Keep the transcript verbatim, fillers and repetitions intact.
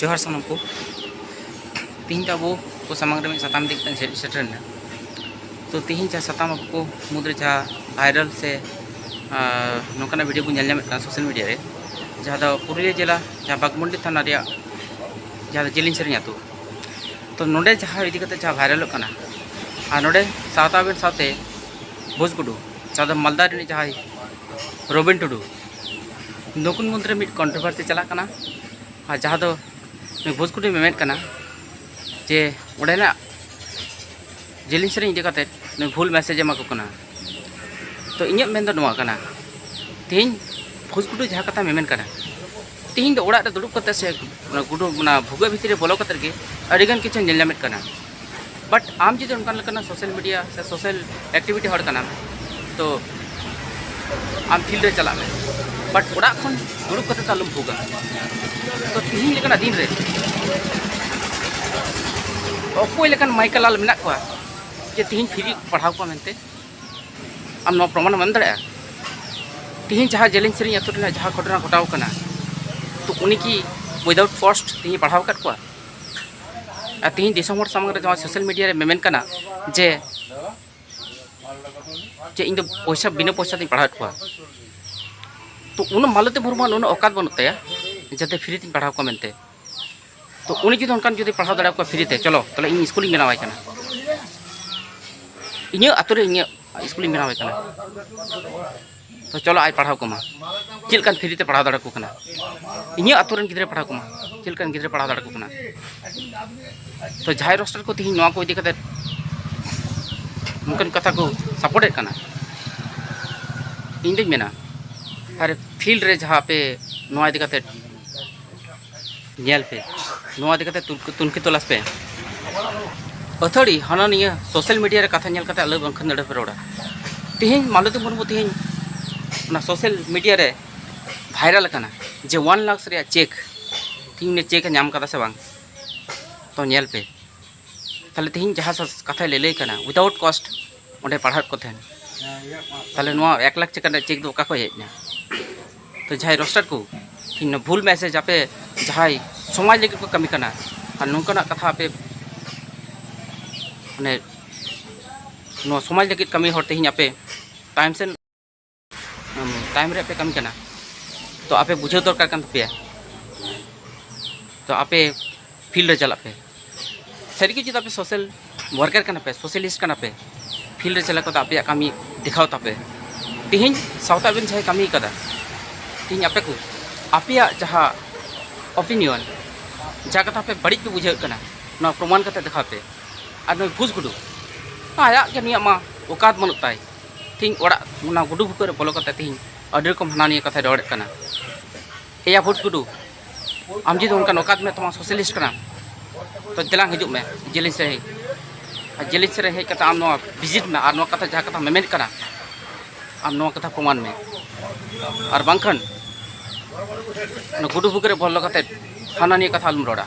ᱡᱚᱦᱟᱨ ᱥᱟᱱᱟᱢ ᱠᱚ᱾ ᱛᱤᱦᱤᱧ ᱫᱚ ᱟᱵᱚ ᱠᱚ ᱥᱟᱢᱟᱝ ᱨᱮ ᱢᱤᱫ ᱥᱟᱛᱟᱢ ᱤᱫᱤ ᱠᱟᱛᱮ ᱥᱮ-, ᱥᱮᱴᱮᱨ ᱮᱱᱟ᱾ ᱛᱚ ᱛᱤᱦᱤᱧ ᱡᱟᱦᱟᱸ ᱥᱟᱛᱟᱢ ᱟᱵᱚ ᱠᱚ ᱢᱩᱫᱽᱨᱮ ᱡᱟᱦᱟᱸ ᱵᱷᱟᱭᱨᱟᱞ ᱥᱮ, ᱟᱨ, ᱱᱚᱝᱠᱟᱱᱟᱜ ᱵᱷᱤᱰᱤᱭᱳ ᱵᱚᱱ ᱧᱮᱞ ᱧᱟᱢᱮᱫ ᱠᱟᱱᱟ ᱥᱳᱥᱟᱞ ᱢᱤᱰᱤᱭᱟ ᱨᱮ, ᱡᱟᱦᱟᱸ ᱫᱚ ᱯᱩᱨᱩᱞᱤᱭᱟᱹ ᱡᱮᱞᱟ ᱡᱟᱦᱟᱸ ᱵᱟᱜᱽᱢᱩᱱᱰᱤ ᱛᱷᱟᱱᱟ ᱨᱮᱭᱟᱜ ᱡᱟᱦᱟᱸ ᱫᱚ ᱡᱤᱞᱤᱧ ᱥᱮᱨᱮᱧ ᱟᱹᱛᱩ᱾ ᱛᱚ ᱱᱚᱰᱮ ᱡᱟᱦᱟᱸ ᱤᱫᱤ ᱠᱟᱛᱮ ᱡᱟᱦᱟᱸ ᱵᱷᱟᱭᱨᱟᱞᱚᱜ ᱠᱟᱱᱟ, ᱟᱨ ᱱᱚᱰᱮ ᱥᱟᱶᱛᱟ ᱟᱵᱮᱱ ᱥᱟᱶᱛᱮ ᱵᱷᱳᱡᱽ ᱜᱩᱰᱩ, ᱡᱟᱦᱟᱸ ᱫᱚ ᱢᱟᱞᱫᱟ ᱨᱤᱱᱤᱡ ᱡᱟᱦᱟᱸᱭ ᱨᱚᱵᱤᱱ ᱴᱩᱰᱩ, ᱱᱩᱠᱤᱱ ᱢᱩᱫᱽᱨᱮ ᱢᱤᱫ ᱠᱚᱱᱴᱨᱳᱵᱷᱟᱨᱥᱤ ᱪᱟᱞᱟᱜ ᱠᱟᱱᱟ᱾ ᱟᱨ ᱡᱟᱦᱟᱸ ᱫᱚ ᱱᱩᱭ ᱵᱷᱳᱡᱽ ᱜᱩᱰᱩᱭ ᱢᱮᱢᱮᱱ ᱠᱟᱱᱟ ᱡᱮ ᱚᱸᱰᱮᱱᱟᱜ ᱡᱮᱞᱮᱧ ᱥᱮᱨᱮᱧ ᱤᱫᱤ ᱠᱟᱛᱮ ᱱᱩᱭ ᱵᱷᱩᱞ ᱢᱮᱥᱮᱡᱽ ᱮ ᱮᱢᱟ ᱠᱚ ᱠᱟᱱᱟ᱾ ᱛᱚ ᱤᱧᱟᱹᱜ ᱢᱮᱱ ᱫᱚ ᱱᱚᱣᱟ ᱠᱟᱱᱟ, ᱛᱮᱦᱮᱧ ᱵᱷᱳᱡᱽ ᱜᱩᱰᱩ ᱡᱟᱦᱟᱸ ᱠᱟᱛᱷᱟ ᱢᱮᱢᱮᱱ ᱠᱟᱱᱟ, ᱛᱮᱦᱮᱧ ᱫᱚ ᱚᱲᱟᱜ ᱨᱮ ᱫᱩᱲᱩᱵ ᱠᱟᱛᱮ ᱥᱮ ᱚᱱᱟ ᱜᱩᱰᱩ, ᱚᱱᱟ ᱵᱷᱩᱜᱟᱹᱜ ᱵᱷᱤᱛᱤᱨ ᱨᱮ ᱵᱚᱞᱚ ᱠᱟᱛᱮ ᱜᱮ ᱟᱹᱰᱤ ᱜᱟᱱ ᱠᱤᱪᱷᱩ ᱧᱮᱞ ᱧᱟᱢᱮᱫ ᱠᱟᱱᱟ᱾ ᱵᱟᱴ ᱟᱢ ᱡᱩᱫᱤ ᱚᱱᱠᱟᱱ ᱞᱮᱠᱟᱱᱟᱜ ᱥᱳᱥᱟᱞ ᱢᱤᱰᱤᱭᱟ ᱥᱮ ᱥᱳᱥᱟᱞ ᱮᱠᱴᱤᱵᱷᱤᱴᱤ ᱦᱚᱲ ᱠᱟᱱᱟᱢ, ᱛᱚ ᱟᱢ ᱯᱷᱤᱞᱰ ᱨᱮ ᱪᱟᱞᱟᱜ ᱢᱮ, ᱵᱟᱴ ᱚᱲᱟᱜ ᱠᱷᱚᱱ ᱫᱩᱲᱩᱵ ᱠᱟᱛᱮ ᱫᱚ ᱟᱞᱚᱢ ᱵᱷᱩᱜᱟ᱾ ᱛᱚ ᱛᱤᱦᱤᱧ ᱞᱮᱠᱟᱱᱟᱜ ᱫᱤᱱ ᱨᱮ ᱚᱠᱚᱭ ᱞᱮᱠᱟᱱ ᱢᱟᱭᱠᱟᱞᱟᱞ ᱢᱮᱱᱟᱜ ᱠᱚᱣᱟ ᱡᱮ ᱛᱤᱦᱤᱧ ᱯᱷᱨᱤ ᱯᱟᱲᱦᱟᱣ ᱠᱚᱣᱟ ᱢᱮᱱᱛᱮ? ᱟᱢ ᱱᱚᱣᱟ ᱯᱨᱚᱢᱟᱱ ᱮᱢ ᱮᱢ ᱫᱟᱲᱮᱭᱟᱜᱼᱟ? ᱛᱤᱦᱤᱧ ᱡᱟᱦᱟᱸ ᱡᱮᱞᱮᱧ ᱥᱮᱨᱮᱧ ᱟᱹᱛᱩ ᱨᱮᱱᱟᱜ ᱡᱟᱦᱟᱸ ᱜᱷᱚᱴᱚᱱᱟ ᱜᱷᱚᱴᱟᱣ ᱠᱟᱱᱟ, ᱛᱚ ᱩᱱᱤ ᱠᱤ ᱩᱭᱫᱟᱣᱩᱴ ᱠᱚᱥᱴ ᱛᱤᱦᱤᱧ ᱯᱟᱲᱦᱟᱣ ᱟᱠᱟᱫ ᱠᱚᱣᱟ? ᱟᱨ ᱛᱤᱦᱤᱧ ᱫᱤᱥᱚᱢ ᱦᱚᱲ ᱥᱟᱢᱟᱝ ᱨᱮ ᱡᱟᱦᱟᱸ ᱥᱳᱥᱟᱞ ᱢᱤᱰᱤᱭᱟ ᱨᱮ ᱢᱮᱢᱮᱱ ᱠᱟᱱᱟ ᱡᱮ, ᱡᱮ ᱤᱧ ᱫᱚ ᱯᱚᱭᱥᱟ, ᱵᱤᱱᱟᱹ ᱯᱚᱭᱥᱟ ᱛᱤᱧ ᱯᱟᱲᱦᱟᱣᱮᱫ ᱠᱚᱣᱟ, ᱛᱚ ᱩᱱᱟᱹᱜ ᱢᱟᱞᱚᱛᱤ ᱢᱩᱨᱢᱩᱣᱟᱜ ᱩᱱᱟᱹᱜ ᱚᱠᱟᱛ ᱵᱟᱹᱱᱩᱜ ᱛᱟᱭᱟ ᱡᱟᱛᱮ ᱯᱷᱨᱤ ᱛᱤᱧ ᱯᱟᱲᱦᱟᱣ ᱠᱚᱣᱟ ᱢᱮᱱᱛᱮ᱾ ᱛᱚ ᱩᱱᱤ ᱡᱩᱫᱤ ᱚᱱᱠᱟᱱ ᱡᱩᱫᱤ ᱯᱟᱲᱦᱟᱣ ᱫᱟᱲᱮᱭᱟᱠᱚᱣᱟ ᱯᱷᱨᱤ ᱛᱮ, ᱪᱚᱞᱚ ᱛᱟᱦᱚᱞᱮ ᱤᱧ ᱥᱠᱩᱞᱤᱧ ᱵᱮᱱᱟᱣᱟᱭ ᱠᱟᱱᱟ, ᱤᱧᱟᱹᱜ ᱟᱛᱳ ᱨᱮ ᱤᱧᱟᱹᱜ ᱥᱠᱩᱞᱤᱧ ᱵᱮᱱᱟᱣᱟᱭ ᱠᱟᱱᱟ, ᱛᱚ ᱪᱚᱞᱚ ᱟᱡ ᱯᱟᱲᱦᱟᱣ ᱠᱚᱢᱟ᱾ ᱪᱮᱫ ᱞᱮᱠᱟᱱ ᱯᱷᱨᱤ ᱛᱮ ᱯᱟᱲᱦᱟᱣ ᱫᱟᱲᱮᱭᱟᱠᱚ ᱠᱟᱱᱟ? ᱤᱧᱟᱹᱜ ᱟᱛᱳ ᱨᱮᱱ ᱜᱤᱫᱽᱨᱟᱹᱭ ᱯᱟᱲᱦᱟᱣ ᱠᱚᱢᱟ, ᱪᱮᱫ ᱞᱮᱠᱟᱱ ᱜᱤᱫᱽᱨᱟᱹᱭ ᱯᱟᱲᱦᱟᱣ ᱫᱟᱲᱮᱭᱟᱠᱚ ᱠᱟᱱᱟ? ᱛᱚ ᱡᱟᱦᱟᱸᱭ ᱨᱳᱥᱴᱟᱨ ᱠᱚ ᱛᱮᱦᱮᱧ ᱱᱚᱣᱟ ᱠᱚ ᱤᱫᱤ ᱠᱟᱛᱮ ᱱᱚᱝᱠᱟᱱ ᱠᱟᱛᱷᱟ ᱠᱚ ᱥᱟᱯᱳᱨᱴᱮᱫ ᱠᱟᱱᱟ, ᱤᱧ ᱫᱩᱧ ᱢᱮᱱᱟ, ᱟᱨ ᱯᱷᱤᱞᱰ ᱨᱮ ᱡᱟᱦᱟᱸ ᱟᱯᱮ ᱱᱚᱣᱟ ᱤᱫᱤ ᱠᱟᱛᱮ ᱧᱮᱞ ᱯᱮ, ᱱᱚᱣᱟ ᱤᱫᱤ ᱠᱟᱛᱮ ᱛᱩᱱᱠᱷᱤ, ᱛᱩᱱᱠᱷᱤ ᱛᱚᱞᱟᱥ ᱯᱮ᱾ ᱟᱹᱛᱷᱟᱹᱲᱤ ᱦᱟᱱᱟ ᱱᱤᱭᱟᱹ ᱥᱳᱥᱟᱞ ᱢᱤᱰᱤᱭᱟ ᱨᱮ ᱠᱟᱛᱷᱟ ᱧᱮᱞ ᱠᱟᱛᱮ ᱟᱞᱚ ᱵᱟᱝᱠᱷᱟᱱ ᱱᱚᱰᱮ ᱯᱮ ᱨᱚᱲᱟ᱾ ᱛᱮᱦᱮᱧ ᱢᱟᱞᱚᱛᱤ ᱢᱩᱨᱢᱩ ᱛᱮᱦᱮᱧ ᱚᱱᱟ ᱥᱳᱥᱟᱞ ᱢᱤᱰᱤᱭᱟ ᱨᱮ ᱵᱷᱟᱭᱨᱟᱞ ᱟᱠᱟᱱᱟ ᱡᱮ ᱚᱣᱟᱱ ᱞᱟᱠᱷ ᱨᱮᱭᱟᱜ ᱪᱮᱠ, ᱛᱮᱦᱮᱧ ᱩᱱᱤ ᱪᱮᱠ ᱮ ᱧᱟᱢ ᱠᱟᱫᱟ ᱥᱮ ᱵᱟᱝ? ᱛᱚ ᱧᱮᱞ ᱯᱮ, ᱛᱟᱦᱞᱮ ᱛᱮᱦᱮᱧ ᱡᱟᱦᱟᱸ ᱥᱟ-, ᱠᱟᱛᱷᱟᱭ ᱞᱟᱹᱞᱟᱹᱭ ᱠᱟᱱᱟ ᱩᱭᱫᱟᱣᱩᱴ ᱠᱚᱥᱴ ᱚᱸᱰᱮ ᱯᱟᱲᱦᱟᱣᱮᱫ ᱠᱚ ᱛᱟᱦᱮᱱ, ᱛᱟᱦᱞᱮ ᱱᱚᱣᱟ ᱮᱠ ᱞᱟᱠᱷ ᱪᱮᱠᱟ ᱨᱮᱭᱟᱜ ᱪᱮᱠ ᱫᱚ ᱚᱠᱟ ᱠᱷᱚᱱ ᱦᱮᱡ ᱮᱱᱟ? ᱛᱚ ᱡᱟᱦᱟᱸᱭ ᱨᱳᱥᱴᱟᱨ ᱠᱚ, ᱛᱮᱦᱮᱧ ᱵᱷᱩᱞ ᱢᱮᱥᱮᱡᱽ ᱟᱯᱮ ᱡᱟᱦᱟᱸᱭ ᱥᱚᱢᱟᱡᱽ ᱞᱟᱹᱜᱤᱫ ᱠᱚ ᱠᱟᱹᱢᱤ ᱠᱟᱱᱟ, ᱟᱨ ᱱᱚᱝᱠᱟᱱᱟᱜ ᱠᱟᱛᱷᱟ ᱟᱯᱮ, ᱢᱟᱱᱮ, ᱱᱚᱣᱟ ᱥᱚᱢᱟᱡᱽ ᱞᱟᱹᱜᱤᱫ ᱠᱟᱹᱢᱤ ᱦᱚᱲ ᱛᱮᱦᱮᱧ ᱟᱯᱮ ᱛᱟᱭᱚᱢ ᱥᱮᱱ, ᱩᱢ, ᱛᱟᱭᱚᱢ ᱨᱮ ᱯᱮ ᱠᱟᱹᱢᱤ ᱠᱟᱱᱟ᱾ ᱛᱚ ᱟᱯᱮ ᱵᱩᱡᱷᱟᱹᱣ ᱫᱚᱨᱠᱟᱨ ᱠᱟᱱ ᱛᱟᱯᱮᱭᱟ᱾ ᱛᱚ ᱟᱯᱮ ᱯᱷᱤᱞᱰ ᱨᱮ ᱪᱟᱞᱟᱜ ᱯᱮ᱾ ᱥᱟᱹᱨᱤᱜᱮ ᱡᱩᱫᱤ ᱟᱯᱮ ᱥᱳᱥᱟᱞ ᱣᱟᱨᱠᱟᱨ ᱠᱟᱱᱟ ᱯᱮ, ᱥᱳᱥᱟᱞᱤᱥᱴ ᱠᱟᱱᱟ ᱯᱮ, ᱯᱷᱤᱞᱰ ᱨᱮ ᱪᱟᱞᱟᱣ ᱠᱟᱛᱮ ᱟᱯᱮᱭᱟᱜ ᱠᱟᱹᱢᱤ ᱫᱮᱠᱷᱟᱣ ᱛᱟᱯᱮ᱾ ᱛᱮᱦᱮᱧ ᱥᱟᱶᱛᱟ ᱟᱵᱮᱱ ᱡᱟᱦᱟᱸᱭ ᱠᱟᱹᱢᱤ ᱠᱟᱫᱟ, ᱛᱮᱦᱮᱧ ᱟᱯᱮ ᱠᱚ ᱟᱯᱮᱭᱟᱜ ᱡᱟᱦᱟᱸ ᱚᱯᱤᱱᱤᱭᱚᱱ, ᱡᱟᱦᱟᱸ ᱠᱟᱛᱷᱟ ᱯᱮ ᱵᱟᱹᱲᱤᱡ ᱯᱮ ᱵᱩᱡᱷᱟᱹᱣ ᱠᱟᱱᱟ, ᱱᱚᱣᱟ ᱯᱨᱚᱢᱟᱱ ᱠᱟᱛᱮ ᱫᱮᱠᱷᱟᱣ ᱯᱮ᱾ ᱟᱨ ᱱᱩᱭ ᱵᱷᱩᱥ ᱜᱩᱰᱩ, ᱟᱭᱟᱜ ᱜᱮ ᱱᱩᱭᱟᱜ ᱢᱟ ᱚᱠᱟᱛ ᱵᱟᱹᱱᱩᱜ ᱛᱟᱭ᱾ ᱛᱮᱦᱮᱧ ᱚᱲᱟᱜ ᱚᱱᱟ ᱜᱩᱰᱩ ᱵᱷᱩᱜᱟᱹᱜ ᱨᱮ ᱵᱚᱞᱚ ᱠᱟᱛᱮ ᱛᱮᱦᱮᱧ ᱟᱹᱰᱤ ᱨᱚᱠᱚᱢ ᱦᱟᱱᱟ ᱱᱤᱭᱟᱹ ᱠᱟᱛᱷᱟᱭ ᱨᱚᱲᱮᱫ ᱠᱟᱱᱟ᱾ ᱮᱭᱟ ᱵᱷᱩᱥ ᱜᱩᱰᱩ, ᱟᱢ ᱡᱩᱫᱤ ᱚᱱᱠᱟᱱ ᱚᱠᱟᱛ ᱢᱮ ᱛᱟᱢᱟ, ᱥᱳᱥᱟᱞᱤᱥᱴ ᱠᱟᱱᱟᱢ, ᱛᱚ ᱫᱮᱞᱟᱝ ᱦᱤᱡᱩᱜ ᱢᱮ ᱡᱮᱞᱤᱧ ᱥᱮᱫ ᱦᱮᱡ᱾ ᱟᱨ ᱡᱮᱞᱤᱧ ᱥᱮᱫ ᱨᱮ ᱦᱮᱡ ᱠᱟᱛᱮ ᱟᱢ ᱱᱚᱣᱟ ᱵᱷᱤᱡᱤᱴ ᱢᱮ ᱟᱨ ᱱᱚᱣᱟ ᱠᱟᱛᱷᱟ ᱡᱟᱦᱟᱸ ᱠᱟᱛᱷᱟ ᱢᱮᱢᱮᱱ ᱠᱟᱱᱟ, ᱟᱢ ᱱᱚᱣᱟ ᱠᱟᱛᱷᱟ ᱯᱨᱚᱢᱟᱱ ᱢᱮ᱾ ᱟᱨ ᱵᱟᱝᱠᱷᱟᱱ ᱚᱱᱟ ᱜᱩᱰᱩ ᱵᱷᱩᱜᱟᱹᱜ ᱨᱮ ᱵᱚᱞᱚ ᱠᱟᱛᱮ ᱦᱟᱱᱟ ᱱᱤᱭᱟᱹ ᱠᱟᱛᱷᱟ ᱟᱞᱚᱢ ᱨᱚᱲᱟ᱾